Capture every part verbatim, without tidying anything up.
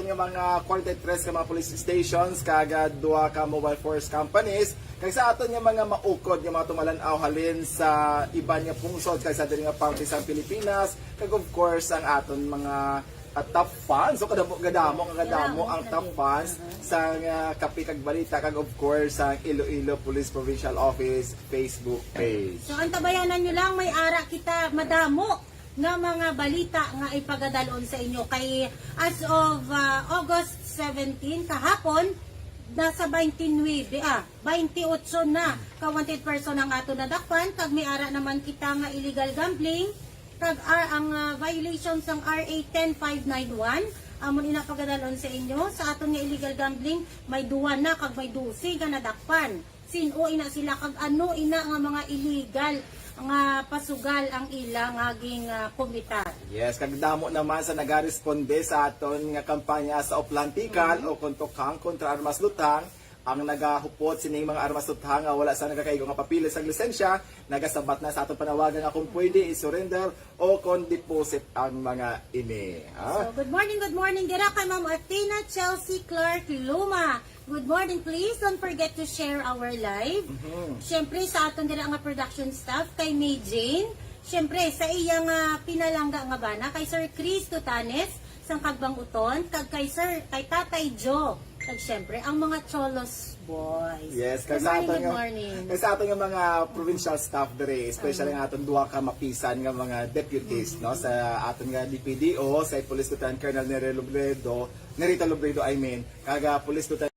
nga mga forty-three ka mga police stations kag, ah, duha ka mobile force companies, kag sa aton nga mga maukod nga mga tumalan-aw halin sa iban nga pungsod kag sa diri nga parte sa Pilipinas, kag of course ang aton mga, ah, top fans. So kadamo, kadamo, kadamo ang top fans sa, ah, Kape kag Balita, kag of course ang Iloilo Police Provincial Office Facebook page. So antabayanan nyo lang, may ara kita madamo nga mga balita nga ipagadalon sa inyo. Kay as of, ah, August seventeen, kahapon, nasa twenty-nine, ah, twenty-eight na ka wanted person ang ato nadakpan, kag may ara naman kita nga illegal gambling, kag ar-, ang, ah, violation sang R A ten five nine one, amon ina pagadalon sa inyo. Sa aton nga illegal gambling, may duwa na kag may dose nga nadakpan. Sin-o ina sila kag ano ina nga mga illegal nga pasugal ang ila nga gin, ah, kumita? Yes, kag damo naman sa nagaresponde sa aton nga kampanya sa Oplan Tikal o kon Tukhang kontra Armas Luthang. Ang nagahupot sining mga armas luthang nga wala sa nagakaigo nga papeles sang lisensya, nagasabat na sa aton panawagan nga kung pwede i-surrender o kon deposit ang mga ini. Ha? So, good morning, good morning. Dira kay Ma'am Athena Chelsea Clark Luma. Good morning. Please don't forget to share our live. Mhm. Siyempre, sa aton dira nga production staff, kay May Jane. Siyempre, sa iya nga pinalangga nga bana, kay Sir Chris Tutanes, sang Kagbang Uton, kag kay Sir, kay Tatay Joe, kag siyempre, ang mga Cholos Boys. Yes, kag sa aton nga, kag sa aton nga mga provincial staff diri, especially nga aton duha ka mapisan nga mga deputies, no, sa aton nga D P D O, sa Police Lieutenant Colonel Neri Lobredo, Nerita Lobredo, I mean, kag, ah, Police Lieutenant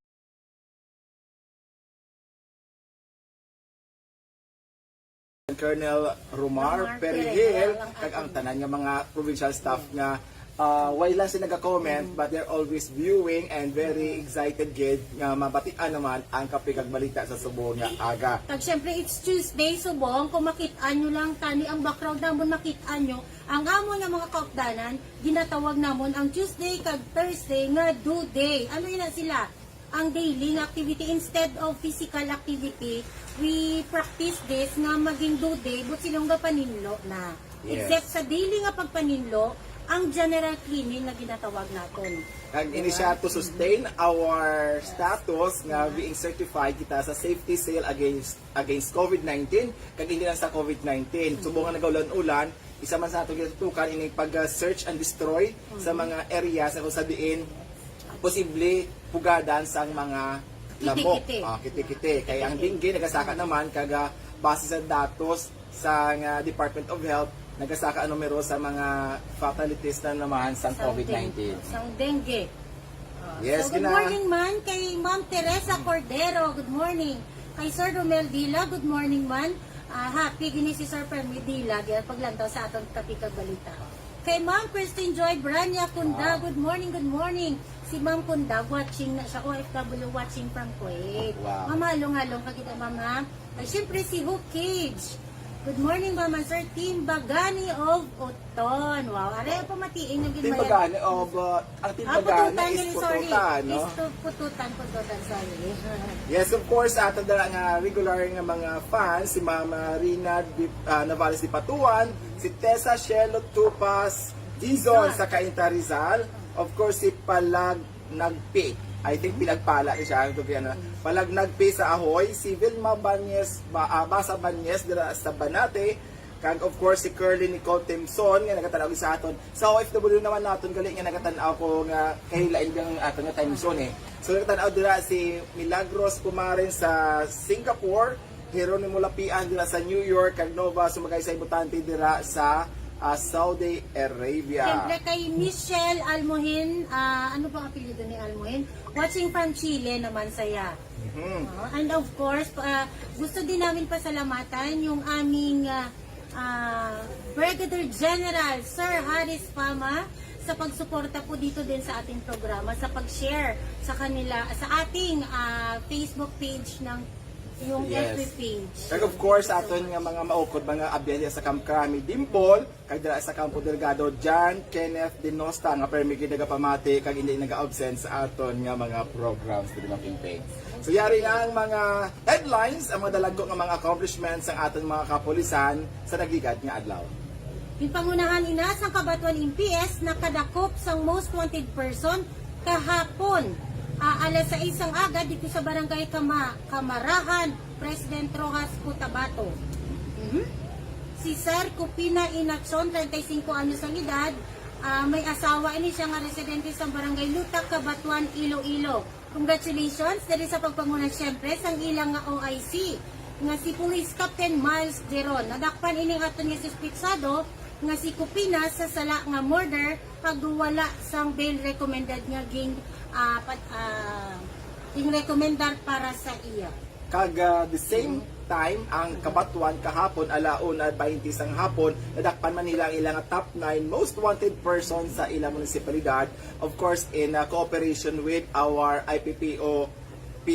Colonel Romar Romar Perihil, Perihil, ang kag ang aton tanan nga mga provincial staff nga, ah, wala lang sila naga-comment, but they're always viewing and very excited gid nga mabatian naman ang Kape kag Balita sa subong nga aga. Kag syempre, it's Tuesday, subong, kung makit-an nyo lang tani ang background namon, makit-an nyo ang amon nga mga kaupdanan, ginatawag namon ang Tuesday kag Thursday nga do day. Ano ina sila? Ang daily nga activity, instead of physical activity, we practice this nga maging do day, but sila nga paninlo na. Yes. Except sa daily nga pagpaninlo, ang general cleaning nga ginatawag naton. Kag ini siya to sustain our status nga being certified kita sa safety seal against, against COVID nineteen, kag hindi lang sa COVID nineteen. Subong nga nagaulan-ulan, isa man sa aton ginatutukan ini pag, ah, search and destroy sa mga area sa kung sa diin posible pugadan sang mga lamok. Kiti-kiti. Ah, kiti-kiti. Kay ang dengue nagasaka naman kag, ah, base sa datos sa nga Department of Health, nagasaka ang numero sa mga fatalities na naman sang COVID nineteen. Sang dengue. Ah, yes, so, good morning man kay Ma'am Teresa Cordero. Good morning. Kay Sir Romel Dila, good morning man. Ah, happy gini si Sir Fermi Dila, di paglantaw sa aton Kape kag Balita. Kay Ma'am Christine Joy Branya Kunda, good morning, good morning. Si Ma'am Kunda, watching na siya, O F W watching from Kuwait. Wow. Ma'am, halong-halong ka gid, Ma'am, ha? Ay, siyempre si Hook Cage. Good morning, Ma'am and Sir. Team Bagani of Oton. Wow, aray ang pamatiin nga Team ginbayad. Bagani of, uh, ang Team Ah, Bagani Pututan, is sorry. Pututan, no? Is to Pututan, Pututan, sorry. Yes, of course, ato dala nga regular nga mga fans, si Ma'am, uh, Rina Di, uh, Navales de Patuan, si Tessa Shelo Tupas Dizon Dizon. Sa Cainta, Rizal. Of course, si Palag Nagpi. I think pinagpala ni siya ang tubig, ano. Palag Nagpi sa Ahoy, si Vilma Banyes, ba, ah, Basa Banyes dira sa Banate, kag of course si Curly Nicole Timson nga nagatan-aw sa aton. Sa O F W naman naton gali nga nagatan-aw ko nga kay lain ang aton nga time zone eh. So nagatan-aw dira si Milagros Pumaren sa Singapore, Jeronimo Lapian dira sa New York, kag Nova Sumagay sa Ibutante dira sa, ah, Saudi Arabia. Siyempre kay Michelle Almohin, ah, ano bang apelyido ni Almohin? Watching from Chile naman saya. Mhm. Ah, and of course, ah, gusto din namin pasalamatan yung aming, ah, ah, Brigadier General Sir Harris Fama sa pagsuporta po dito din sa ating programa, sa pag-share sa kanila, sa ating, ah, Facebook page ng yung Yes. F B page. Kag of course, aton nga mga maukod, mga abyan sa Camp Crame, Dimple, kag dira sa Campo Delgado, John Kenneth Denosta, nga permi gid nagapamati kag hindi nag-absent sa aton nga mga programs diri, Ma'am Pingping. So, yari na ang mga headlines, ang mga dalagko nga mga accomplishments sang aton mga kapulisan sa nagligad nga adlaw. Yung pangunahan ina sang Cabatuan M P S nakadakop sang most wanted person Kahapon, ah, alas sais sang aga dito sa Barangay Kama-, Kamarahan, President Roxas, Cotabato. Mhm. Si Sir Cupina Inachon, treinta y cinco anyos ang edad, ah, may asawa ini siya nga residente sa Barangay Lutak, Cabatuan, Iloilo. Congratulations diri sa pagpanguna, siyempre, sang ilang nga O I C nga si Police Captain Miles Deron. Nadakpan ining aton nga suspetsado nga si Cupina sa sala nga murder kag wala sang bail recommended nga ging, ah, pat-, ah, ging-recommendar para sa iya. Kag, ah, the same time, ang Cabatuan kahapon, ala una baynte sang hapon, nadakpan man nila ang ilang top nine most wanted person sa ilang munisipalidad. Of course, in, ah, cooperation with our I P P O P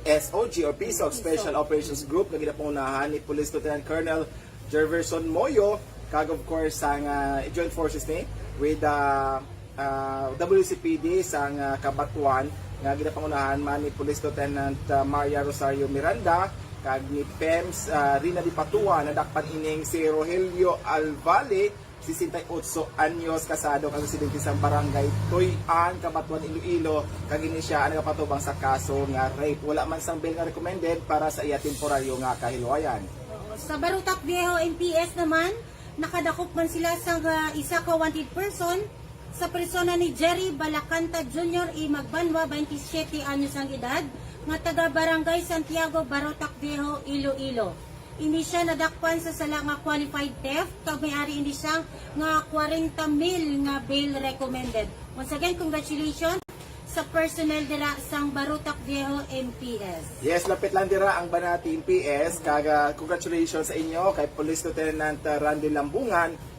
S O G or PSOG Special Operations Group nga ginapangunahan ni Police Lieutenant Colonel Jerverson Moyo, kag of course sang, ah, joint forces ni with, ah, ah, W C P D sang, ah, Cabatuan nga ginapangunahan man ni Police Lieutenant, ah, Maria Rosario Miranda kag ni PEMS, ah, Rina Di Patua. Nadakpan ining si Rogelio Alvale, sesenta y ocho anyos, kasado kag residente sang Barangay Tuy-an, Cabatuan, Iloilo, kag ini sia ang nagapatubang sa kaso nga rape. Wala man sang bail nga recommended para sa iya temporaryo nga kahilwayan. Oo. Sa Barotac Viejo M P S naman, nakadakop man sila sa, ah, isa ka wanted person sa persona ni Jerry Balacanta Junior A Magbanwa, twenty-seven anyos ang edad, nga taga Barangay Santiago, Barotac Viejo, Iloilo. Ini sia nadakpan sa sala nga qualified theft, kag may-ari ini sia nga kwarenta mil nga bail recommended. Once again, congratulations sa personnel dira sang Barotac Viejo M P S. Yes, lapit lang dira ang Banati M P S, kag, ah, congratulations sa inyo kay Police Lieutenant, ah, Randy Lambungan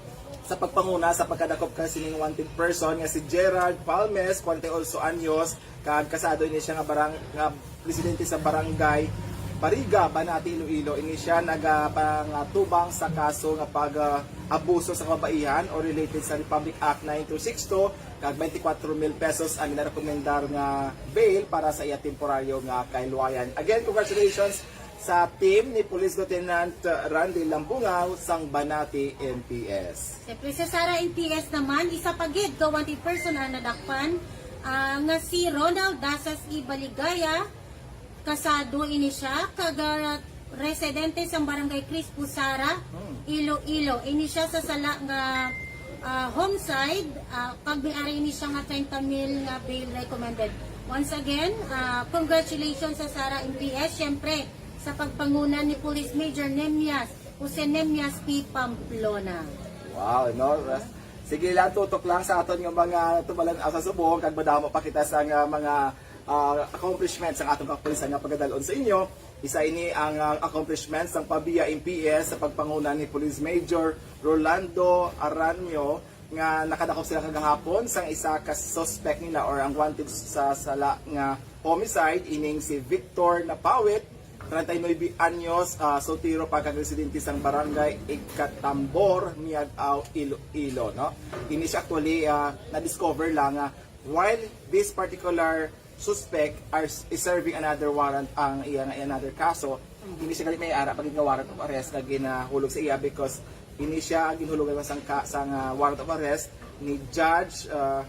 sa pagpanguna sa pagkadakop ka sining wanted person nga si Gerald Palmes, kwarenta y ocho anyos, kag kasado ini siya nga barang-, nga residente sa Barangay Bariga, Banati, Iloilo. Ini sia nagapangatubang sa kaso nga pag, ah, abuso sa kababaihan o related sa Republic Act nine two six two, kag twenty-four mil pesos ang ginarekomendar nga bail para sa iya temporaryo nga kahilwayan. Again, congratulations sa team ni Police Lieutenant Randy Lambungaw sang Banati M P S. Siyempre, sa Sara M P S naman, isa pa gid ka wanted person ang nadakpan, ah, nga si Ronald Dasas Ibaligaya. Kasado ini siya, kag, ah, residente sa Barangay Crispo, Sara, Hmm. Iloilo. Ini siya sa sala nga, ah, homicide, ah, kag may-ari ini siya nga treinta mil nga bail recommended. Once again, ah, congratulations sa Sara M P S. Siyempre, sa pagpanguna ni Police Major Nemias, Jose Nemias P. Pamplona. Wow, no? Sige lang, tutok lang sa aton nga mga tumalan-aw sa subong, kag madamo pa kita sa nga mga, ah, accomplishments sang aton kapulisan nga pagadal-on sa inyo. Isa ini ang, ah, accomplishments sang Pavia M P S sa pagpanguna ni Police Major Rolando Aranio, nga nakadakop sila kagahapon sang isa ka suspect nila or ang wanted sa sala nga homicide, ining si Victor Napawit, treinta y nueve anyos, ah, soltero pa kag residente sang Barangay Igcatambor, Miag-ao, Iloilo, no? Ini siya actually, ah, na-discover lang nga while this particular suspect are, is serving another warrant ang iya nga another kaso, hindi siya gali may ara pa gid nga warrant of arrest nga ginahulog sa iya because ini siya ang ginhulugan sang ka-, sang, ah, warrant of arrest ni Judge, ah,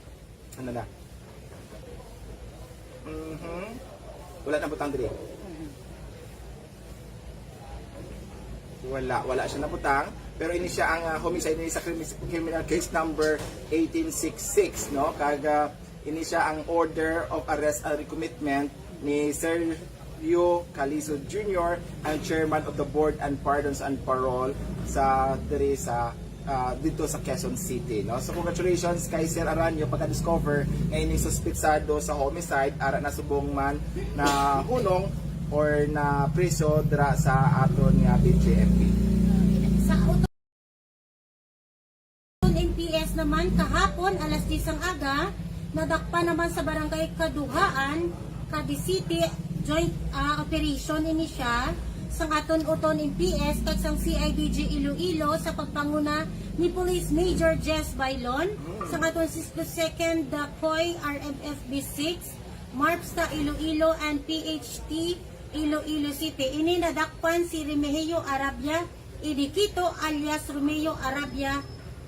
ano na? Mhm. Wala na butang diri. Wala, wala siya nabutang. Pero ini siya ang, ah, homicide ni sa crimi-, criminal case number eighteen six six, no? Kag, ah, ini siya ang order of arrest and recommitment ni Sergio Calizo Junior, ang chairman of the Board and Pardons and Parole sa, diri sa, ah, dito sa Quezon City, no? So, congratulations kay Sir Aranio pagka-discover nga ini suspetsado sa homicide, ara na subong man na hunong or na priso dira sa aton nga B J M P. Sa Oton M P S naman, kahapon, alas diyes ang aga, nadakpan naman sa Barangay Kaduhaan, Cadiz City, joint, ah, operation ini siya sang aton Oton M P S kag sang C I D G Iloilo sa pagpanguna ni Police Major Jess Bailon, sang aton sixty-second Dacoy R M F B six, MARPSTA Iloilo, and P H T Iloilo City. Ini nadakpan si Remigio Arabia Idiquito alias Romeo Arabia,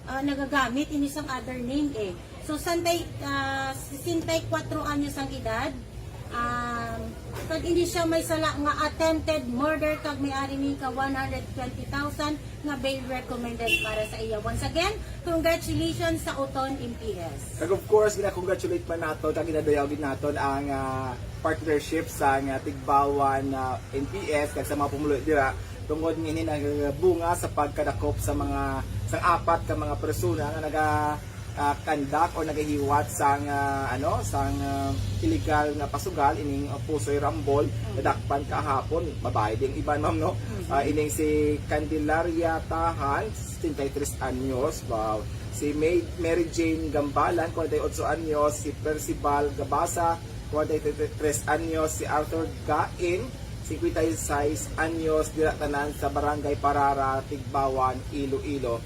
ah, nagagamit ini sang other name eh. So, santay, ah, sesenta y cuatro anyos ang edad. Um, kag ini siya may sala nga attempted murder kag may ari ni ka one hundred twenty thousand nga bail recommended para sa iya. Once again, congratulations sa Oton M P S. Kag of course, gina-congratulate man naton kag ginadayaw gid naton ang, ah, partnership sa, ah, Tigbauan, ah, M P S kag sa mga pumuluyo dira tungod nga ini nagbunga sa pagkadakop sa mga, sang apat ka mga persona nga naga, ah, conduct o nagahiwat sang, ah, ano, sang, ah, illegal nga pasugal ining, ah, Pusoy Rambol. Nadakpan kahapon, babae ding iban, ma'am, no? Ah, ining si Candelaria Tahan, sesenta y tres anyos, wow. Si May, Mary Jane Gambalan, kwarenta y otso anyos, si Percival Gabasa, kwarenta y tres anyos, si Arthur Gain, cincuenta y seis anyos, dira tanan sa Barangay Parara, Tigbauan, Iloilo.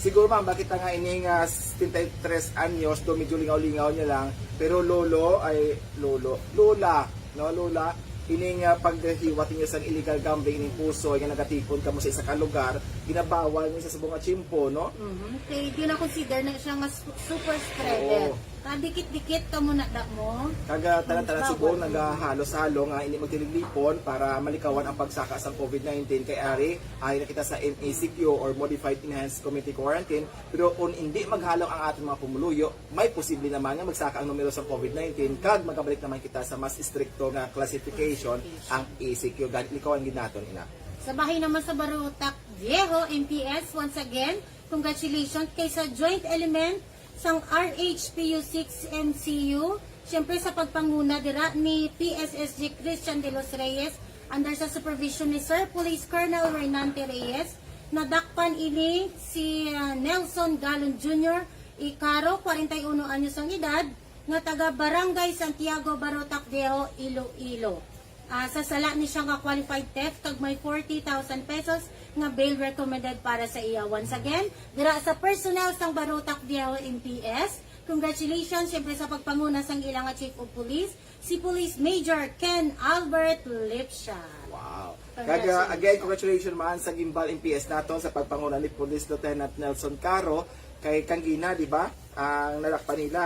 Siguro, ma'am, bakit nga ining, ah, setenta y tres anyos, do medyo lingaw-lingaw niya lang, pero lolo, ay, lolo, lola, no, lola, ining, ah, paghiwat ninyo sa illegal gambling, ining Pusoy nga nagatipon kamo sa isa ka lugar, ginabawal niyo sa subong nga tiyempo, no? Mhm. Kay gina-consider na siya nga su-, super spreader. Oo. Kadikit-dikit kamo na da mo. Kag, ah, tanan-tanan Bawal. Subong nagahalo-salo nga hindi magtiliglipon para malikawan ang pagsaka sa covid nineteen. Kay ari, ari na kita sa M E C Q or Modified Enhanced Community Quarantine. Pero kung hindi maghalo ang ating mga pumuluyo, may posible naman nga magsaka ang numero sa covid nineteen kag magabalik naman kita sa mas istrikto nga classification, ang E C Q. Gani, likawan gid naton ina. Sa bahin naman sa Barotac Viejo, M P S, once again, congratulations kay sa joint element sang R H P U six M C U, siyempre sa pagpanguna dira ni P S S G Christian de los Reyes, under sa supervision ni Sir Police Colonel Renante Reyes, nadakpan ini si, ah, Nelson Galon Junior Icaro, kwarenta y uno anyos ang edad, nga taga Barangay Santiago, Barotac Viejo, Iloilo. Ah, sa sala ni siya nga qualified theft kag may forty thousand pesos nga bail recommended para sa iya. Once again, dira sa personnel sang Barotac Viejo M P S, congratulations siyempre sa pagpanguna sang ila nga Chief of Police, si Police Major Ken Albert Lipsia. Wow. Kag, ah, again, congratulations man sa Guimbal M P S naton sa pagpanguna ni Police Lieutenant Nelson Caro kay kanggina, di ba? Ang nadakpan nila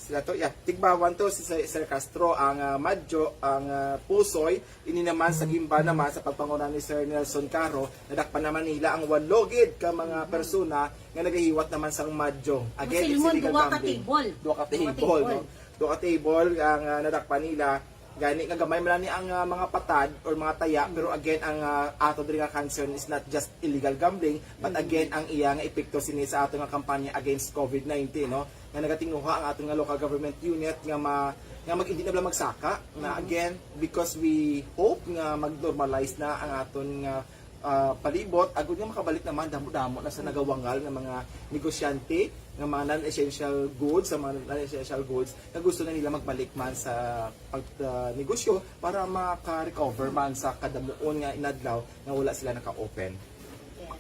sila to, yeah. Tigbauan to si Sir, Sir Castro, ang, ah, Madjo, ang, ah, Pusoy. Ini naman sa Guimbal naman sa pagpanguna ni Sir Nelson Caro, nadakpan naman nila ang walo gid ka mga persona nga nagahiwat naman sang Madjo. Again, it's illegal gambling. Duha ka table. Duha ka table, no? Duha ka table ang, ah, nadakpan nila. Gani nga gamay man lang ni ang, ah, mga patad or mga taya, pero again, ang, ah, ato diri nga concern is not just illegal gambling, but again, ang iya nga epekto sini sa ato nga kampanya against covid nineteen, no? Nga nagatinguha ang aton nga local government unit nga ma-, nga mag-, hindi na bala magsaka, na again, because we hope nga mag-normalize na ang aton nga, ah, palibot, agud nga makabalik naman damo-damo na sa nagawangal nga mga negosyante, nga mga non-essential goods, sa mga non-essential goods, nga gusto na nila magbalik man sa pag, ah, negosyo para maka-recover man sa kadamuon nga inadlaw nga wala sila naka-open.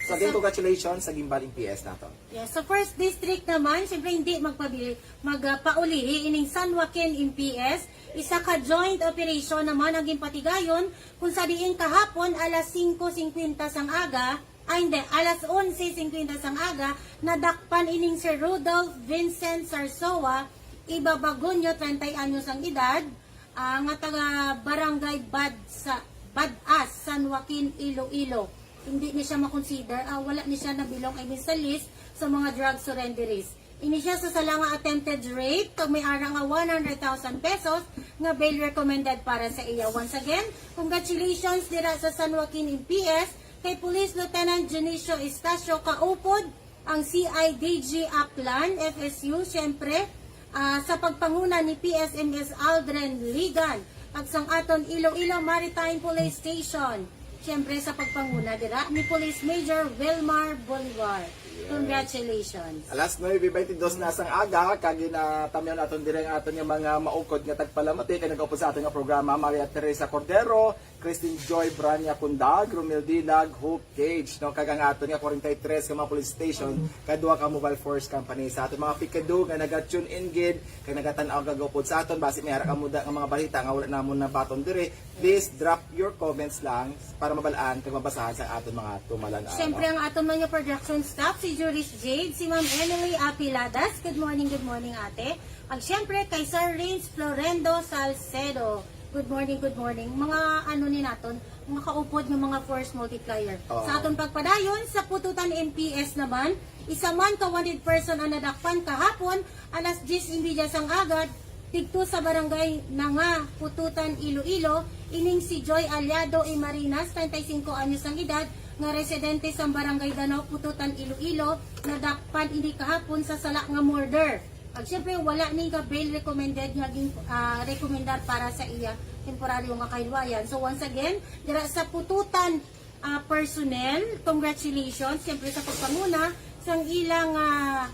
So again, congratulations sa Guimbal M P S nato. Yes, sa first district naman, siyempre hindi magpabi-, magpaulihi ining San Joaquin M P S. Isa ka joint operation naman ang ginpatigayon kung sa diin kahapon alas singko singkwenta sang aga, ay hindi, alas onse singkwenta sang aga, nadakpan ining si Rudolph Vincent Sarsoa Ibabagonyo, treinta anyos ang edad, ah, nga taga Barangay Bad sa Badas, San Joaquin, Iloilo. Hindi ni siya makonsider, ah, wala ni siya nabilong, I mean, sa list sa mga drug surrenderies. Ini siya sa sala nga attempted rape, kag may ara nga one hundred thousand pesos nga bail recommended para sa iya. Once again, congratulations dira sa San Joaquin M P S kay Police Lieutenant Dionisio Estacio Kaupod, ang C I D G Aklan, F S U, siyempre, ah, sa pagpanguna ni P S M S Aldrin Ligan, kag sang aton Iloilo Maritime Police Station, siyempre, sa pagpanguna dira ni Police Major Wilmar Bolivar. Yes. Congratulations. Alas nuebe beintidos na sang aga, kag ginatamyaw naton diri ang aton nga mga maukod nga tagpalamati kay nag-upod sa aton nga programa, Maria Teresa Cordero, Christine Joy Branya Cundag, Romel Dilag, Hope Gage, no? Kag ang aton nga forty-three ka mga police station, kag duha ka mobile force company. Sa aton mga pikado nga naga-tune in gid, kag nagatan-aw kag upod sa aton, basi may ara kamo da nga mga balita nga wala namon nabaton diri, please drop your comments lang para mabalaan kag mabasahan sa aton mga tumalan-aw, no? Siyempre, ang aton mga production staff, si Juris Jade, si Ma'am Emily Apiladas. Good morning, good morning, ate. Ag syempre kay Sir Rains Florendo Salcedo. Good morning, good morning. Mga ano ni naton, mga kaupod nga mga force multiplier. Oo. Sa aton pagpadayon, sa Pututan M P S naman, isa man ka wanted person ang nadakpan kahapon, alas diyes y media sang aga, didto sa barangay Nanga, Pututan, Iloilo, ining si Joy Aliado y Marinas, treinta y cinco anyos ang edad, nga residente sa barangay Danao, Pututan, Iloilo, nadakpan ini kahapon sa sala nga murder. Ag syempre, wala ni nga bail recommended nga gin, ah, rekomendar para sa iya temporaryo nga kahilwayan. So once again, dira sa Pututan, ah, personnel, congratulations, syempre sa pagpanguna sang ilang, ah,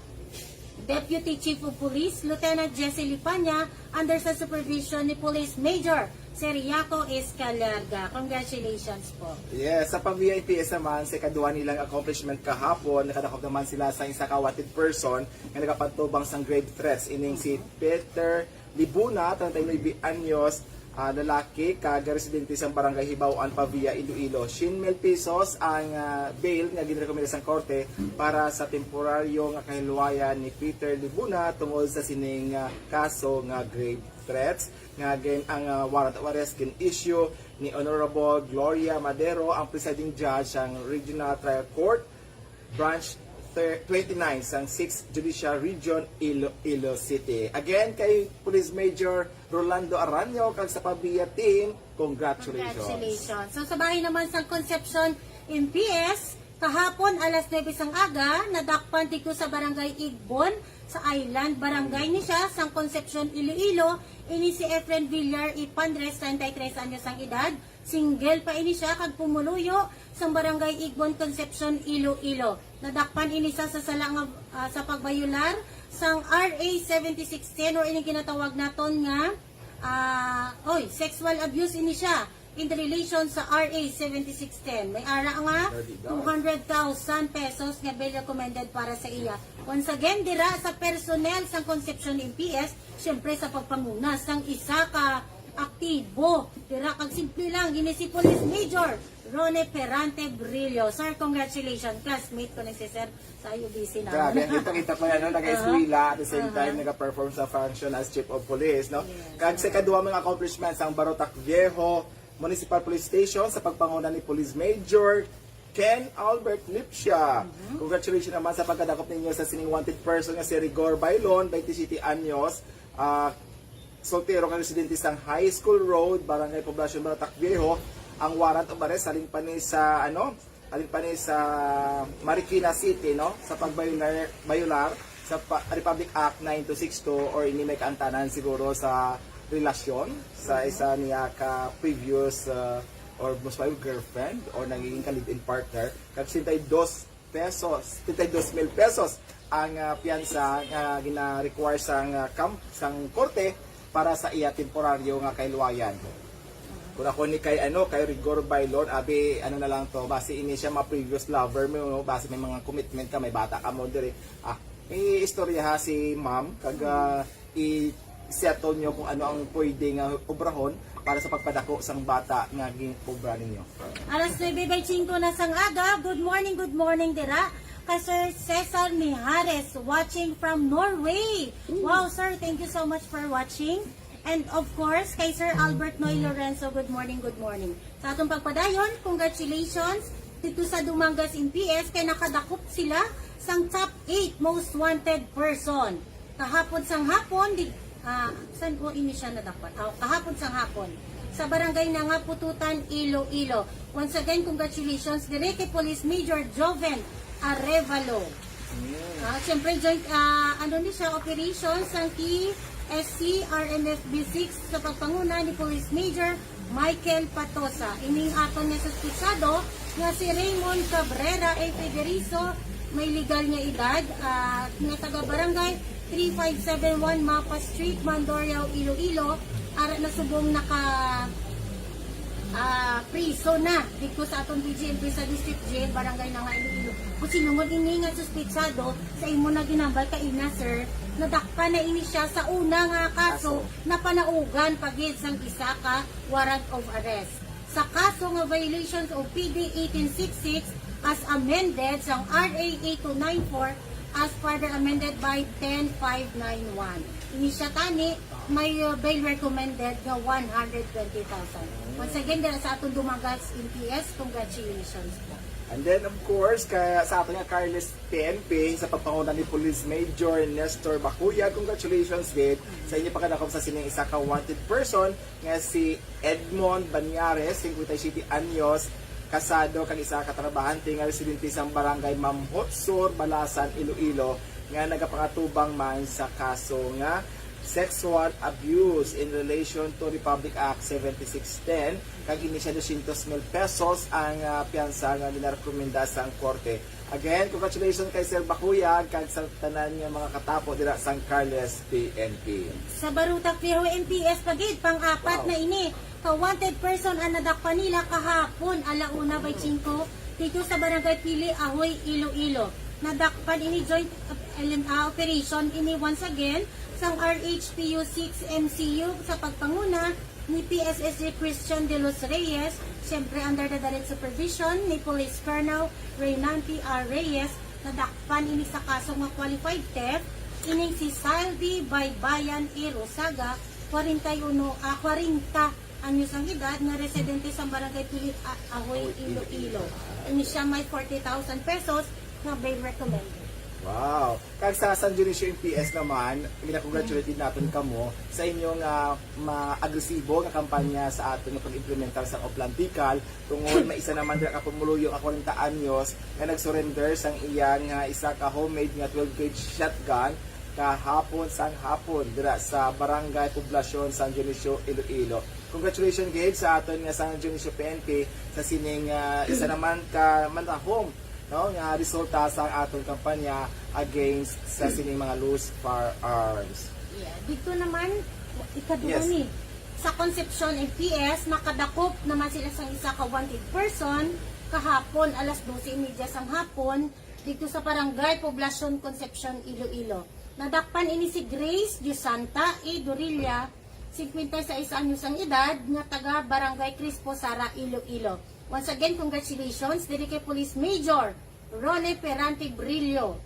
Deputy Chief of Police, Lieutenant Jesse Lipanya, under sa supervision ni Police Major Seriaco Escalarga. Congratulations po. Yes, sa pamilya M P S naman, sa ikaduha nilang accomplishment kahapon, nakadakop naman sila sa isa ka wanted person nga nagapatubang sang grave threats. Ining si Peter Libuna, treinta y nuebe anyos, ah, lalaki, kag residente sang barangay Hibaw-an, Pavia, Iloilo. Syen mil pesos ang, ah, bail nga ginrekomenda sang korte para sa temporaryo nga kahilwayan ni Peter Libuna tungod sa sining, ah, kaso nga grave threats nga gin-, ang, ah, warrant of arrest gin-issue ni Honorable Gloria Madero, ang presiding judge sang Regional Trial Court, Branch thir-, twenty-nine sang sixth Judicial Region, Iloilo City. Again, kay Police Major Rolando Aranio kag sa Pavia team, congratulations. Congratulations. So, sa bahin naman sang Concepcion M P S, kahapon alas nuebe sang aga, nadakpan didto sa Barangay Igbon, sa Island Barangay ni siya, sang Concepcion, Iloilo, ini si Efren Villar Ipandres, treinta y tres anyos ang edad, single pa ini siya, kag pumuluyo sang Barangay Igbon, Concepcion, Iloilo. Nadakpan ini sa, sa sala nga, ah, sa pagbayolar sang R A seventy-six ten, or ini ginatawag naton nga, ah, oy, sexual abuse ini siya in relation sa R A seventy-six ten. May ara nga two hundred thousand pesos nga bail recommended para sa iya. Once again, dira sa personnel sang Concepcion M P S, syempre sa pagpanguna sang isa ka aktibo. Dira kag simple lang, ini si Police Major Rone Perante Brillo. Sir, congratulations. Classmate ko ni si Sir sa U B C naman. Grabe, ang kita-kita ko yan, no? Nag-eskwela, at the same Aha. time, nag-perform sa function as Chief of Police, no? Yes. Kag sa ikaduha mga accomplishments, ang Barotac Viejo Municipal Police Station sa pagpanguna ni Police Major Ken Albert Lipsia. Mhm. Congratulations naman sa pagkadakop ninyo sa sining wanted person nga si Rigor Bailon, twenty-seven anyos, ah, soltero nga residente sa High School Road, Barangay Poblacion, Barotac Viejo. Ang warrant of arrest halin pa ni sa, ano, halin pa ni sa Marikina City, no, sa pagbayolar, bayolar sa pa-, Republic Act nine two six two, or ini may kaantanan siguro sa relasyon sa isa niya ka previous, uh, or most probably girlfriend or nagiging ka live-in partner, kag sesenta y dos pesos, sesenta y dos mil pesos ang, ah, piyansa nga gina-require sang, ah, kam-, sang korte para sa iya temporaryo nga kahilwayan. Kung ako ni kay, ano, kay Rigor Bailon, abi, ano na lang to, basi ini siya mga previous lover mo, no? Basi may mga commitment ka, may bata ka mo diri. Ah, may istorya ha si ma'am, kag, ah, i-settle nyo kung ano ang pwede nga obrahon para sa pagpadako sang bata nga gin-obra ninyo. Alas nuebe bente singko na sang aga. Good morning, good morning dira kay Sir Cesar Mijares, watching from Norway. Wow, sir, thank you so much for watching. And of course, kay Sir Albert Noy Lorenzo, good morning, good morning. Sa atong pagpadayon, congratulations dito sa Dumangas M P S kay nakadakop sila sang top eight most wanted person. Kahapon sang hapon, di, ah, san o ini siya nadakpan? Ah, kahapon sang hapon, sa barangay Nanga, Pututan, Iloilo. Once again, congratulations diri kay Police Major Joven Arevalo. Ah, siyempre, joint, ah, ano ni siya, operation sang T S C R M F B six sa pagpanguna ni Police Major Michael Patosa. Ining aton nga suspitsado nga si Raymond Cabrera A. Federizo, may legal nga edad, ah, nga taga Barangay three five seven one Mapa Street, Mandurriao, Iloilo, ara na subong naka, ah, priso na dito sa aton B G M P sa District Jail, Barangay Nanga, Iloilo. Kung sinungod ini nga suspitsado sa imo na ginambal kaina, sir, nadakpan na ini siya sa una nga kaso, Kaso. na panaugan pa gid sang isa ka warrant of arrest. Sa kaso nga violations of P D eighteen six six, as amended sang R A eight two nine four as further amended by ten five nine one. Ini siya tani may uh, bail recommended nga one hundred twenty thousand. Once again, dira sa atong Dumagas M P S, congratulations po. And then, of course, kaya sa aton nga Carles P N P, sa pagpanguna ni Police Major Nestor Bacuya, congratulations gid sa inyo pagkadakop sa sining isa ka wanted person nga si Edmond Banyares, fifty-seven anyos, kasado kag isa ka trabahante nga residente sa barangay Mamhot Sur, Balasan, Iloilo, nga nagapangatubang man sa kaso nga sexual abuse in relation to Republic Act seventy-six ten, kag ini siya dosyentos mil pesos ang ah, piyansa nga ginarekomenda sang korte. Again, congratulations kay Sir Bakuyag kag sa tanan nga mga katapo dira sang Carles P N P. Sa Baruta Viejo M P S pa gid, pang-apat Wow. na ini ka wanted person ang nadakpan nila kahapon, alauna by singko, dito sa Barangay Pili, Ahoy, Iloilo. Nadakpan ini joint uh, L M A operation ini once again sang R H P U six M C U sa pagpanguna ni P S S G Christian de los Reyes, siyempre under the direct supervision ni Police Colonel Reynante R. Reyes. Nadakpan ini sa kaso nga qualified theft ining si Saldi Baybayan A. Rosaga, kwarenta y uno, ah, kwarenta anyos ang edad, nga residente sa Barangay Pilit, A- Ahoy, Iloilo. Ini siya may forty thousand pesos nga bail recommended. Wow! Kag sa San Dionisio M P S naman, gina-congratulate din natin kamo sa inyong ah, ma-agresibo nga kampanya sa aton nga pag-implementar sa Oplantical, tungod may isa naman dira ka pumuluyo nga kwarenta anyos nga nag-surrender sang iyang ah, isa ka homemade nga twelve gauge shotgun kahapon sang hapon dira sa Barangay Poblacion, San Dionisio, Iloilo. Congratulations gid sa aton nga San Dionisio P N P sa sining ah, isa naman ka manahom, no, nga resulta sa aton kampanya against sa sining mga loose firearms. Yeah. Dito naman, ikaduha Yes. ni. Sa Concepcion M P S, nakadakop naman sila sang isa ka wanted person kahapon alas dose y media sang hapon dito sa Barangay Poblacion, Concepcion, Iloilo. Nadakpan ini si Grace Diosanta E. Dorilla, fifty-six anyos ang edad, nga taga Barangay Crispo, Sara, Iloilo. Once again, congratulations diri kay Police Major Ronnie Perante Brillo.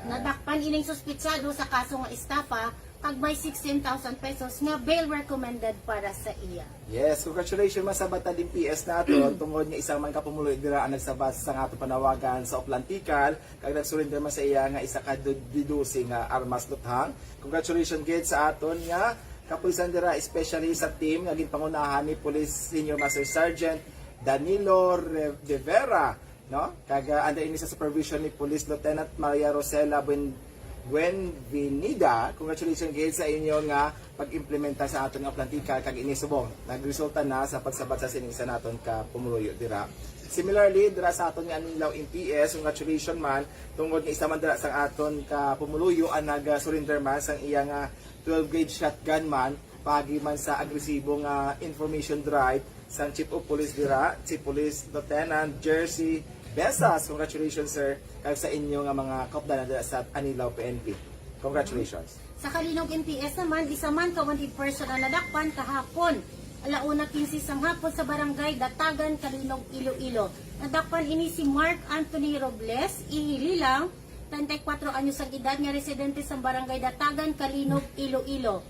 Nadakpan ining suspitsado sa kaso nga estafa kag may sixteen thousand pesos nga bail recommended para sa iya. Yes, congratulations man sa Batad M P S nato tungod nga isa man ka pumuluyo dira ang nagsabat sa nga ato panawagan sa Oplantical kag nagsurrender man sa iya nga isa ka du- didose nga armas luthang. Congratulations gid sa aton nga kapulisan dira, especially sa team nga ginpangunahan ni Police Senior Master Sergeant Danilo Re- De Vera, no? Kag ah, under ini sa supervision ni Police Lieutenant Maria Rosela Buen Buenvenida. Congratulations gid sa inyo nga pag-implementar sa aton nga Oplantical kag ini subong nagresulta na sa pagsabat sa sining sa naton ka pumuluyo dira. Similarly, dira sa aton nga Anilao M P S, congratulations man tungod nga isa man dira sa aton ka pumuluyo ang nag-surrender man sang iya nga twelve gauge shotgun man paagi man sa agresibo nga information drive sang Chief of Police dira, si Police Lieutenant Jersey Besas. Congratulations, sir, kag sa inyo nga mga kaupdanan dira sa Anilao P N P. Congratulations. Sa Calinog M P S naman, isa man ka wanted person ang nadakpan kahapon. Alauna quince sang hapon sa barangay Datagan, Calinog, Iloilo. Nadakpan ini si Mark Anthony Robles, Ihililang, treinta y cuatro anyos ang edad nga residente sa barangay Datagan, Calinog, Iloilo.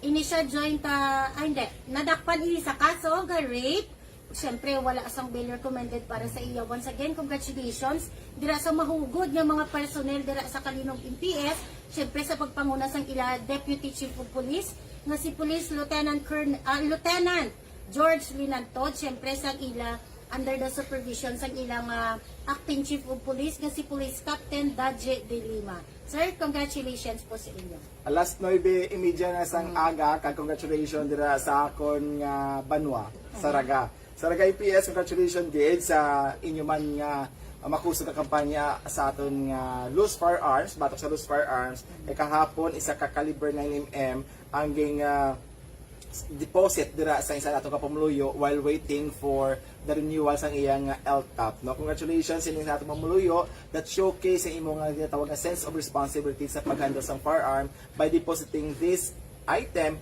Ini siya joint, ah, ay hindi, nadakpan ini sa kaso nga rape. Siyempre, wala sang bail recommended para sa iya. Once again, congratulations dira sa mahugod nga mga personnel dira sa Calinog M P S. Siyempre, sa pagpanguna sang ila Deputy Chief of Police nga si Police Lieutenant Colonel, ah, Lieutenant George Linantod, siyempre sang ila under the supervision sang ilang ah, Acting Chief of Police nga si Police Captain Daje de Lima. Sir, congratulations po sa inyo. Alas nuebe y media na sang aga, kag congratulations dira sa akon nga banwa, Saraga. Saraga M P S, congratulations gid sa inyo man nga ah, makusog nga kampanya sa aton nga loose firearms, batok sa loose firearms. Kay kahapon, isa ka caliber nine M M ang ging ah, deposit dira sa isa nato ka pamuluyo while waiting for the renewal sang iyang L T O P, no? Congratulations sa inyo sa atong pamuluyo that showcase ang imo nga ginatawag nga sense of responsibility sa pag-handle sang firearm by depositing this item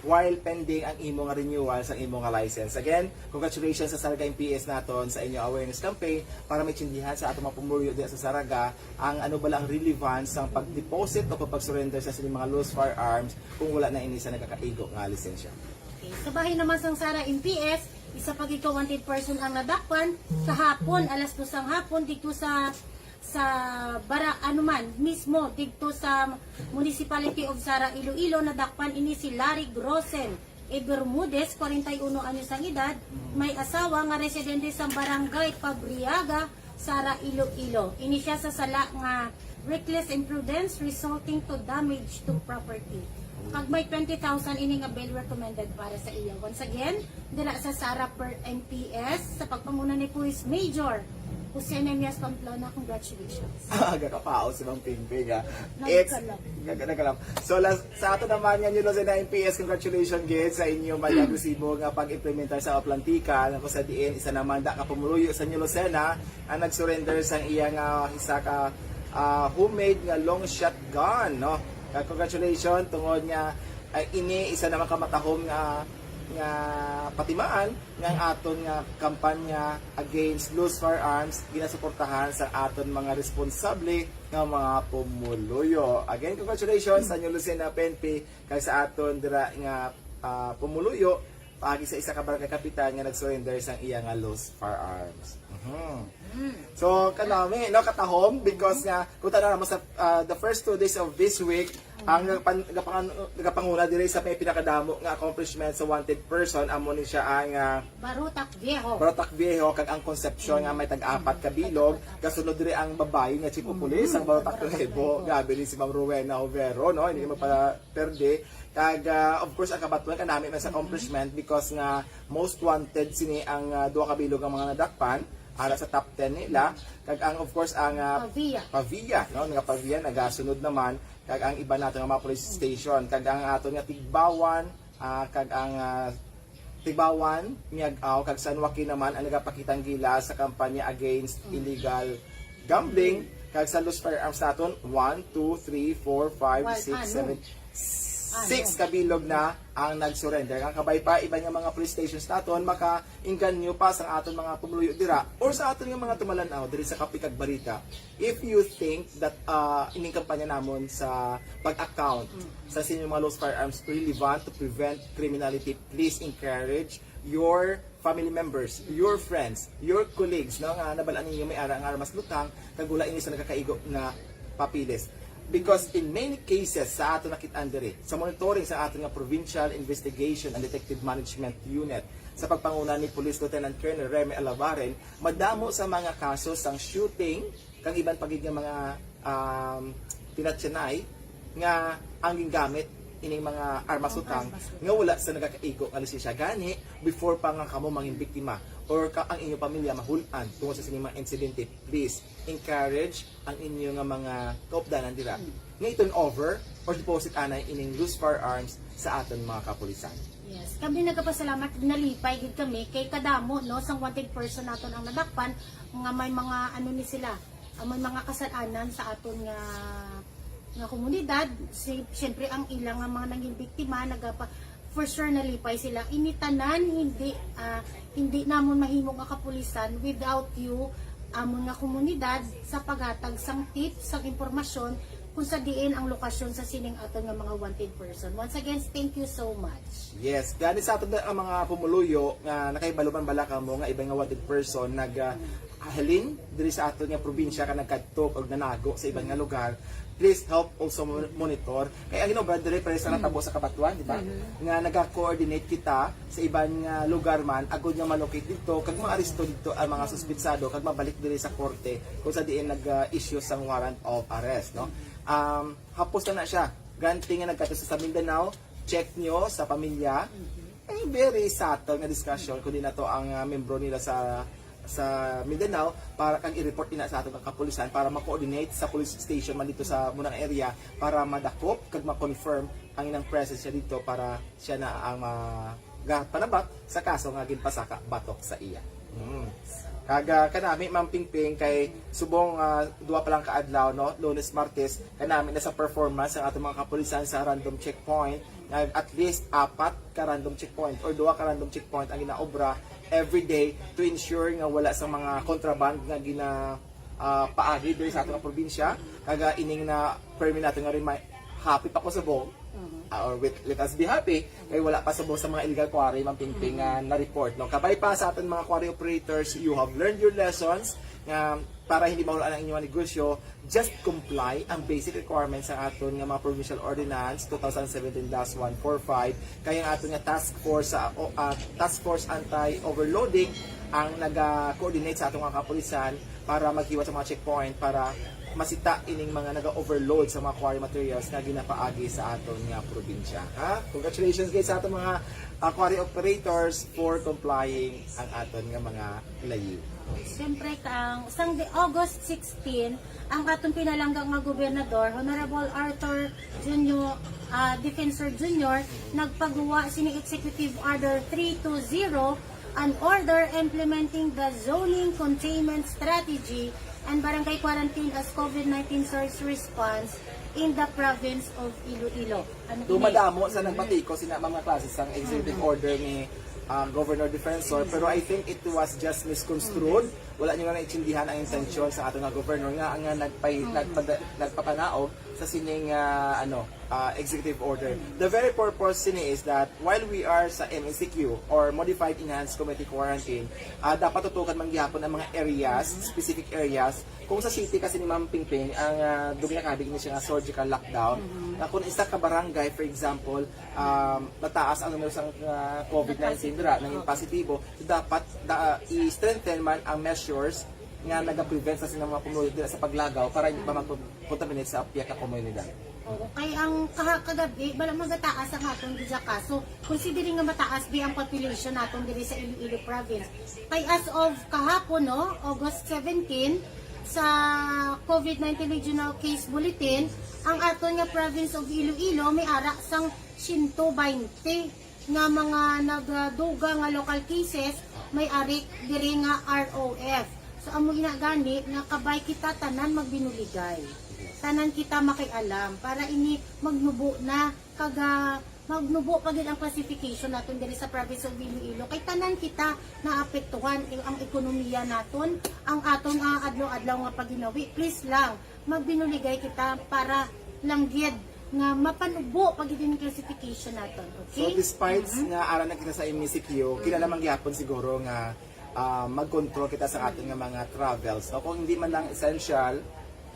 while pending ang imo nga renewal sa imo nga license. Again, congratulations sa Zarraga M P S naton sa inyo awareness campaign para maintindihan sa atong mga pumuluyo diha sa Zarraga ang ano bala ang relevance sang pag-deposit o pag-surrender sa sining mga loose firearms kung wala na ini sa nagakaigo nga lisensya. Okay. Sa bahin naman sang Zara M P S, isa pa gid ka wanted person ang nadakpan kahapon alas dos sang hapon dito sa sa bara ano man mismo dito sa Municipality of Zara, Iloilo. Nadakpan ini si Larry Grossen E. Bermudez, forty-one anyos ang edad, may asawa nga residente sa Barangay Pabriaga, Zara, Iloilo. Ini siya sa sala nga reckless imprudence resulting to damage to property. Kag may twenty thousand ini nga bail recommended para sa iya. Once again, dira sa Zara per M P S, sa pagpanguna ni Police Major Jose Nemias Pamplona, congratulations. Aga ka pa si Mang Pingping, ah. It's... Nagkalap. Nagkalap. So, last, sa ato naman nga New Lucena M P S, congratulations gid sa inyo may agresibo nga pag-implementar sa Oplantica, nga kung sa diin, isa naman da ka pumuluyo sa New Lucena ang nag-surrender sang iya nga isa ka, ah, homemade nga long shotgun, no? Kag congratulations, tungod nga, ah, ini isa naman ka matahom nga, nga patimaan nga ang aton nga kampanya against loose firearms ginasuportahan sa aton mga responsable nga mga pumuluyo. Again, congratulations sa New Lucena P N P kag sa aton dira nga, ah, pumuluyo paagi sa isa ka barangay kapitan nga nag-surrender sang iya nga loose firearms. Mhm. So, kanami, no, katahom, because nga, kung tanaw mo sa, ah, the first two days of this week, ang nagpan- nagapangan- nagapanguna diri sa may pinakadamo nga accomplishment sa wanted person, amo ni siya ang, ah, Barotac Viejo. Barotac Viejo, kag ang Concepcion nga may tag-apat ka bilog, kasunod diri ang babayi nga chief of police, ang Barotac Nuevo, gabi ni si Ma'am Rowena Overo, no, hindi ka magpaperde. Kag, ah, of course, ang kabatuan kanami man sa accomplishment because nga most wanted sini ang, ah, duha ka bilog nga mga nadakpan ara sa top ten nila. Kag ang, of course, ang, ah, Pavia. Pavia, no? Nga Pavia, nagasunod naman. Kag ang iba nato nga mga police station. Kag ang aton nga Tigbawan, ah, kag ang, ah, Tigbawan, Miag-ao, kag San Joaquin naman ang nagapakitang gilas sa kampanya against illegal gambling. Kag sa loose firearms naton, one, two, three, four, five, Wal-, six, ano? seven, six ka bilog na ang nag-surrender. Ang kabay pa, iban nga mga police stations naton, makainganyo pa sa aton mga pumuluyo dira or sa aton nga mga tumalan-aw diri sa Kape kag Balita. If you think that, ah, ining kampanya namon sa pag-account sa inyong mga loose firearms relevant to prevent criminality, please encourage your family members, your friends, your colleagues, no, nga nabal-an ninyo may ara nga armas lutang, kag wala ini sa nagakaigo nga papeles. Because in many cases, sa ato nakit-an diri, sa monitoring sa ato nga Provincial Investigation and Detective Management Unit, sa pagpanguna ni Police Lieutenant Colonel Remy Alavaren, madamo sa mga kaso sang shooting, kag iban pa gid nga mga, um, pinatyanay nga ang gingamit ining mga armas lutang nga wala sa nagakaigo nga lisensya. Gani, before pa nga kamo mangin biktima or ka, ang inyong pamilya mahul-an tungod sa sining mga insidente, please encourage ang inyo nga mga kaupdanan dira nga i-turn over or deposit anay ining loose firearms sa aton mga kapulisan. Yes, kami nagapasalamat, nalipay gid kami kay kadamo, no, sang wanted person naton ang nadakpan nga may mga ano ni sila, ah, may mga kasalanan sa aton nga nga komunidad. Si, siyempre ang ilang nga mga nanging biktima nagapa for sure nalipay sila. Ini tanan hindi, ah, hindi namon mahimo nga kapulisan without you, amon nga komunidad, sa paghatag sang tips, sang impormasyon kung sa diin ang lokasyon sa sining aton nga mga wanted person. Once again, thank you so much. Yes, gani sa aton ang mga pumuluyo nga nakahibalo man bala kamo nga iban nga wanted person nag, ah, halin diri sa aton nga probinsya ka nagkadto og nanago sa iban nga lugar, please help also mo- monitor. Kay ang ginobra diri pare sa natabo sa Kabatuan, di ba? Nga naga-coordinate kita sa iban nga lugar man agud nga malocate dito kag maaresto dito ang mga suspitsado kag mabalik diri sa korte kung sa diin nag-issue sang warrant of arrest, no? Um, hapos na na siya. Granting nga nagkadto sa, sa Mindanao, check nyo sa pamilya. Eh, very subtle nga discussion kundi na to ang, ah, membro nila sa sa Mindanao para kag i-report ina sa aton kapulisan para ma-coordinate sa police station man dito sa munang area para madakop kag ma-confirm ang ilang presence siya dito para siya na ang ma- ga- panabat sa kaso nga ginpasaka batok sa iya. Mm. Kag, ah, kanami, Ma'am Pingping, kay subong, ah, duwa pa lang ka adlaw, no, Lunes, Martes, kanami na sa performance ang atong mga kapulisan sa random checkpoint. nga at least apat ka random checkpoint or duha ka random checkpoint ang ginaobra every day to ensure nga wala sa mga contraband nga gina ah, paagi diri sa aton nga probinsya. Kag ining na permi nato nga remind, happy pa ko subong. Ah, or with, let us be happy kay wala pa subong sa mga illegal quarry, Ma'am Pingping, nga na-report, no? Kabay pa sa aton mga quarry operators, you have learned your lessons nga para hindi mawala ang inyong negosyo, just comply ang basic requirements sa aton nga mga provincial ordinance two thousand seventeen dash one four five, kay ang aton nga task force sa, o, ah, task force anti-overloading ang naga-coordinate sa aton nga kapulisan para maghiwat sa mga checkpoint para masita ining mga naga-overload sa mga quarry materials nga ginapaagi sa aton nga probinsya. Ha? Congratulations guys sa aton mga, ah, quarry operators for complying ang aton nga mga layunin. Siyempre, kang sang di- August sixteen, ang atong pinalangga nga gobernador, Honorable Arthur Junior, ah, Defensor Junior, nagpagawa sini Executive Order three two zero, an order implementing the zoning containment strategy and barangay quarantine as COVID nineteen surge response in the province of Iloilo. Ano Do ini? Madamo sa nagpatiko sina mga klase sang executive order ni, ah, Governor Defensor, pero I think it was just misconstrued. Wala niyo nga naintindihan ang intensyon sa ato nga governor nga nga nagpay, nagpada, nagpapanaog sa sining, ah, ano, ah, executive order. The very purpose sini is that while we are sa M E C Q or Modified Enhanced Community Quarantine, ah, dapat tutukan man gihapon ang mga areas, specific areas. Kung sa city kasi ni Ma'am Pingping, ang, ah, doon ginakabig ni siya nga surgical lockdown. Na kung isa ka barangay, for example, um, mataas ang numero sa, ah, COVID nineteen dira, naging positibo, so dapat da, i-strengthen man ang measures nga nagaprevent sa sining mga pumuluyo dira sa paglagaw para hindi pa mag-contaminate sa pihak ka komunidad. Oo, kay ang kaha kagabi, bala magataas ang atong gija kaso. Considering nga mataas bi ang population naton diri sa Iloilo province. Kay as of kahapon, no, August seventeen, sa COVID nineteen Regional Case Bulletin, ang aton nga province of Iloilo may ara sang siyento baynte nga mga nagduga nga local cases may ari diri nga R O F. So amo ina gani nga kabay kita tanan magbinuligay. Tanan kita makialam para ini magnubo na kag magnubo pa gid ang classification naton diri sa province of Iloilo kay tanan kita naapektuhan ang ekonomiya naton, ang aton nga adlaw-adlaw nga pagginawi. Please lang, magbinuligay kita para lang gid nga mapanubo pa gid ang classification naton. So Okay? despite nga ara na kita sa M E C Q, kilala man gihapon siguro nga, ah, mag-control kita sa aton nga mga travels. No? Kung hindi man lang essential,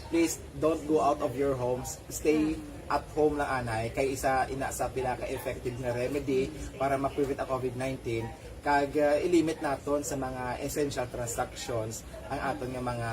please don't go out of your homes. Stay at home lang anay kay isa ina sa pinaka-effective nga remedy para ma-prevent ang COVID nineteen. Kag, ah, i-limit naton sa mga essential transactions ang aton nga mga,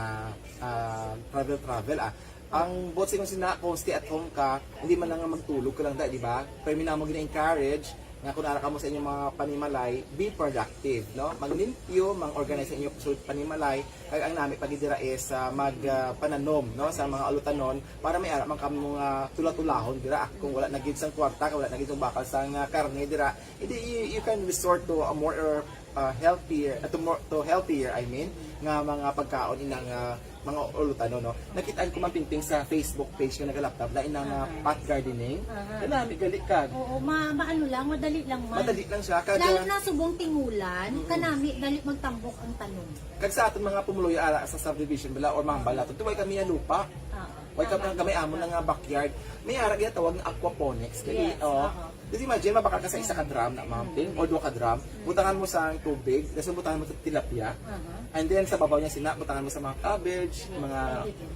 ah, travel travel, ah. Ang buot silingon sina, kung stay at home ka, hindi man lang nga magtulog ka lang da, di ba? Pero mi namo gina-encourage nga kung ara kamo sa inyong mga panimalay, be productive, no? Maglimpyo, mang-organize sa inyong sulod panimalay, kag ang nami pa gid dira is, ah, mag, ah, pananom, no, sa mga ulutanon para may ara man kamo nga tula-tulahon dira. Kung wala na gid sang kwarta, kung wala na gid sang bakal sang, ah, karne dira, hindi, you, you can resort to a more, uh, healthier, uh, to more, to healthier, I mean, nga mga pagkaon inang, ah, mga ulutanon, no? Nakitaan ko man Pingping sa Facebook page nga nagalaptap na inang, ah, pot gardening. Kanami gali kag Oo, ma maano lang, madali lang man. Madali lang siya kag Lalo na subong tingulan, kanami dali magtambok ang tanom. Kag sa aton mga pumuluyo ara sa subdivision bala or mga balaton, tuway kami nga lupa. Ah, Way kami, kami amo na nga backyard. May ara ginatawag nga aquaponics. Kani, Yes, oh. Oo. Just imagine, mabakal ka sa isa ka drum na mountain or duha ka drum. Butangan mo sa tubig, tapos butangan mo sa tilapia. Aha. And then sa babaw niya sina, butangan mo sa mga cabbage, mga,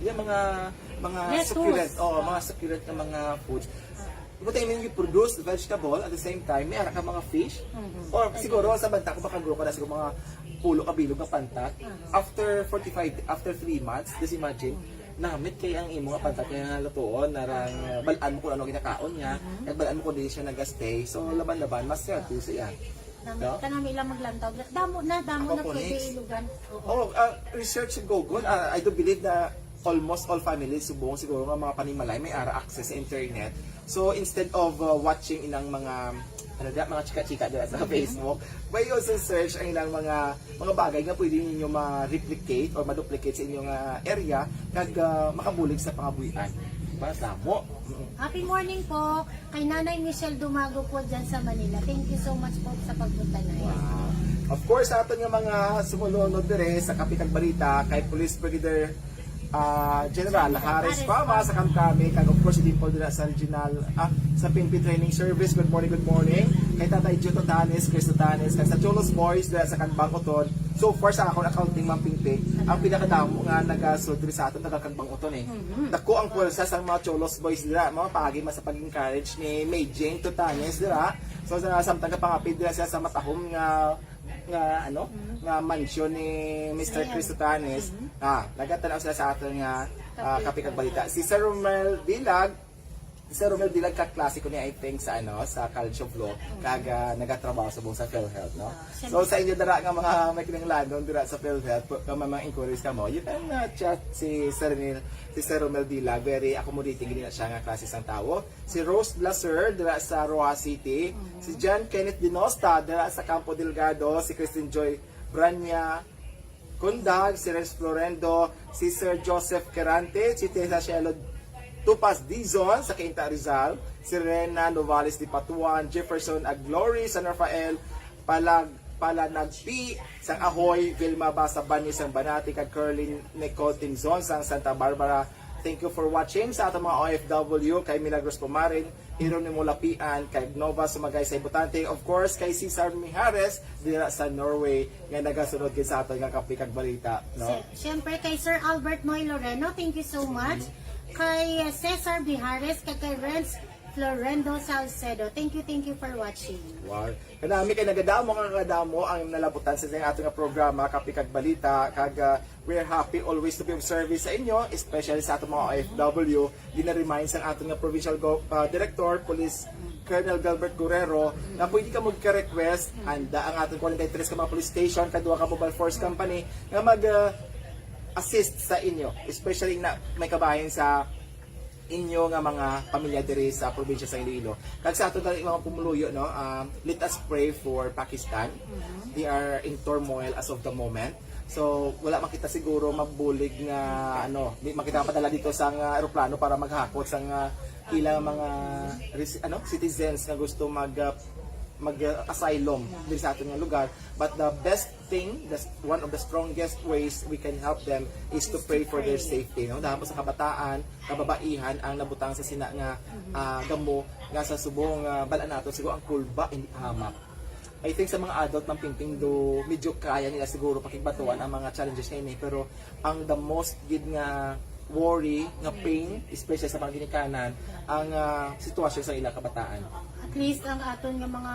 yeah, mga, mga Lettuce. Succulent, oh, mga succulent na mga foods. Butangan mo yung produce vegetable at the same time, may ara ka mga fish. Or siguro sa banta ko, makagrow ka na siguro mga pulo ka bilog nga pantat. After forty-five, after three months, just imagine, namit kay ang imo nga pantat nga lutuon, narang, uh, balaan mo kung ano ginakaon niya, kag balaan mo kung di siya nagastay. So, laban-laban, mas healthy siya. Nami, No? Kanami lang maglantaw. Damo na, damo na pwede Aquaponics. ilugan. Oo. Oh, uh, research sa Google, uh, I do believe na almost all families subong siguro nga mga panimalay may ara access sa internet. So instead of, uh, watching inang mga, ano da, mga chika-chika dira sa Facebook, may also search ang ilang mga mga bagay nga pwede ninyo ma-replicate or ma-duplicate sa inyong, uh, area kag, uh, makabulig sa pangabuhian. Ba, damo. Mm. Happy morning po kay Nanay Michelle Dumago po dyan sa Manila. Thank you so much po sa pagpunta na. Wow. Of course, sa aton nga mga sumulunod dire sa Kape kag Balita, kay Police Brigadier ah, General Harris Fama sa Kamkami, kag of course, si Dimple dira sa regional, ah, sa P N P Training Service. Good morning, good morning. Kay Tatay Joe Totanes, Chris Totanes, kag sa Cholos Boys dira sa Kanbang Uton. So far sa akon accounting, Ma'am Pingping, ang pinakadamo nga nagasulod diri sa aton taga Kanbang Uton eh. Dako ang pwersa sang mga Cholos Boys dira, mga paagi man sa pag-encourage ni May Jane Totanes dira. So sa samtang kapangapid dira siya sa matahom nga nga ano, nga mansion ni Mister Chris Totanes. Ah, nagatan-aw sila sa aton nga ah, Kape kag Balita. Si Sir Romel Dilag, si Sir Romel Dilag, kaklase ko ni, I think, sa ano, sa College of Law, kag ah, nagatrabaho subong sa PhilHealth, no? So sa inyo dira nga mga may kinahanglanon dira sa PhilHealth, pu- kung may mga inquiries kamo, you can ah, chat si Sir Neil, si Sir Romel Dilag. Very accommodating gid na siya nga klase sang tawo. Si Rose Blaser dira sa Roxas City, si John Kenneth Dinosta dira sa Campo Delgado, si Christine Joy Branya Kundag, si Renz Florendo, si Sir Joseph Quirante, si Tessa Shelo Tupas Dizon sa Cainta, Rizal, si Rena Novales de Patuan, Jefferson Aglori, San Rafael, Palag Palanagpi sang Ahoy, Vilma Basa Bani sang Banati, kag Curlin Nicole Tinzon sang Santa Barbara. Thank you for watching sa aton mga O F W, kay Milagros Pumarin, Jeronimo Lapian, kay Nova Sumagay sa Ibutante, of course, kay Cesar Mijares dira sa Norway nga nagasunod gid sa aton nga Kape kag Balita, no? Si- Siyempre kay Sir Albert Noy Loreno, thank you so much. Kay uh, Cesar Bijares, kag kay Renz Florendo Salcedo, thank you, thank you for watching. Wow. Kanami kay nagadamo nga nagadamo ang nalabutan sa ato nga programa, Kape kag Balita, kag ah, we're happy always to be of service sa inyo, especially sa ato mga O F W. Gina-remind sang ato nga provincial go, ah, director, Police Colonel Gilbert Guerrero, nga pwede ka magka-request, anda ang aton forty-three ka mga police station, kag duha ka mobile force company nga mag ah, assist sa inyo, especially na may kabahin sa inyo nga mga pamilya diri sa probinsya sa Iloilo. Kag sa ato dali mga pumuluyo, no, um, let us pray for Pakistan. They are in turmoil as of the moment. So wala makita siguro mabulig nga ano, di makita padala dito sa nga eroplano para maghakot sa nga ilang mga resi- ano, citizens nga gusto mag uh, mag uh, asylum diri sa aton nga lugar. But the best thing, the, one of the strongest ways we can help them is to pray for their safety, no? Dahil sa kabataan, kababaihan ang nabutang sa sina nga ah, gamo nga sa subong uh, balaan nato siguro ang kulba hindi hamak. I think sa mga adult, Ma'am Pingping, do medyo kaya nila siguro pakigbatuan ang mga challenges nga ini, pero ang the most gid nga worry, nga pain, especially sa mga ginikanan, ang ah, sitwasyon sa ilang kabataan. At least ang aton nga mga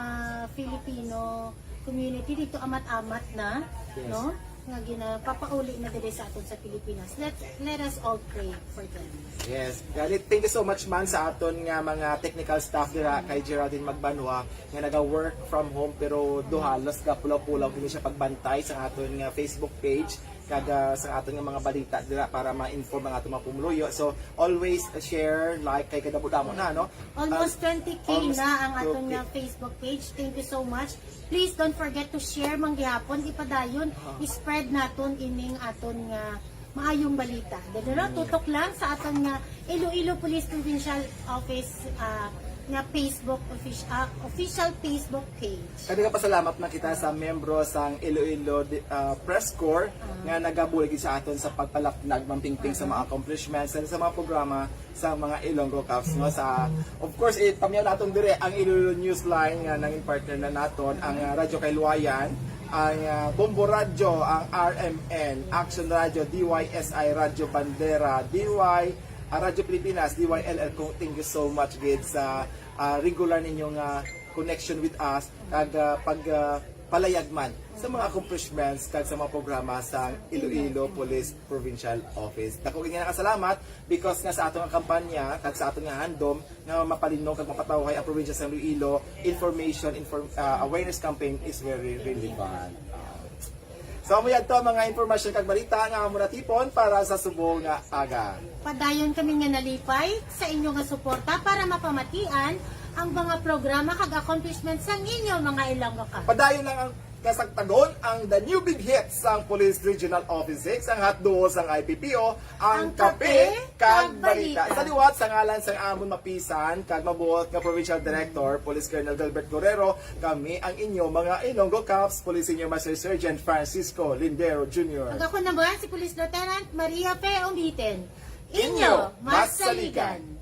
Filipino community dito amat-amat na, Yes. no? Nga ginapapauli na diri sa aton sa Pilipinas. Let let us all pray for them. Yes. Galit, thank you so much man sa aton nga mga technical staff dira kay Geraldine Magbanwa nga naga-work from home pero do halos gapulaw-pulaw gini siya pagbantay sa aton nga Facebook page kag ah, sa aton nga mga balita dira para ma-inform ang aton mga pumuluyo. So always share, like kay kadamo-damo na, no? Almost Ah, twenty K almost na ang aton twenty. nga Facebook page. Thank you so much. Please don't forget to share man gihapon, ipadayon, i-spread naton ining aton nga maayong balita. Dali ra, tutok lang sa aton nga Iloilo Police Provincial Office ah, nga Facebook offic- ah, official Facebook page. Kag nagapasalamat na kita sa membro sang Iloilo di- ah, Press Corps nga nagabulig sa aton sa pagpalapnag, Ma'am Pingping, sa mga accomplishments sa mga programa sa mga Ilonggo Cops, no? Sa, of course, eh, pamyaw naton dire ang Iloilo Newsline nga nangin partner na naton, ang ah, Radyo Kailuwayan, ang ah, Bombo Radyo, ang R M N, Action Radio, D Y S I, Radyo Bandera, D Y, ah, Radyo Pilipinas, D Y L L. Kung thank you so much gid sa ah, regular ninyo nga connection with us kag ah, pag ah, palayag man sa mga accomplishments kag sa mga programa sa Iloilo Police Provincial Office. Dako gid nga nakasalamat because nga sa atong kampanya kag sa atong nga handom nga mapalinog kag mapatawhay ang probinsya sa Iloilo, information inform, ah, awareness campaign is very relevant. Ah. So amo yadto ang mga impormasyon kag balita nga amo natipon para sa subong nga aga. Padayon kami nga nalipay sa inyo nga suporta para mapamatian ang mga programa kag accomplishments sang inyo mga Ilonggo Cops. Padayon lang ang Kasagtagon ang the new big hit sang Police Regional Office six, ang hotdog sang I P P O, ang Ang Kape Kape kag kag Balita. Balita. Sa liwat, sa ngalan sang amon mapisan kag mabuot nga Provincial Director, Police Colonel Delbert Guerrero, kami ang inyo mga Ilonggo Cops, Police Senior Master Sergeant Francisco Lindero Junior. Ug ako naman si Police Lieutenant Maria Fe Umitin. Inyo, Inyo, mas mas saligan. Saligan.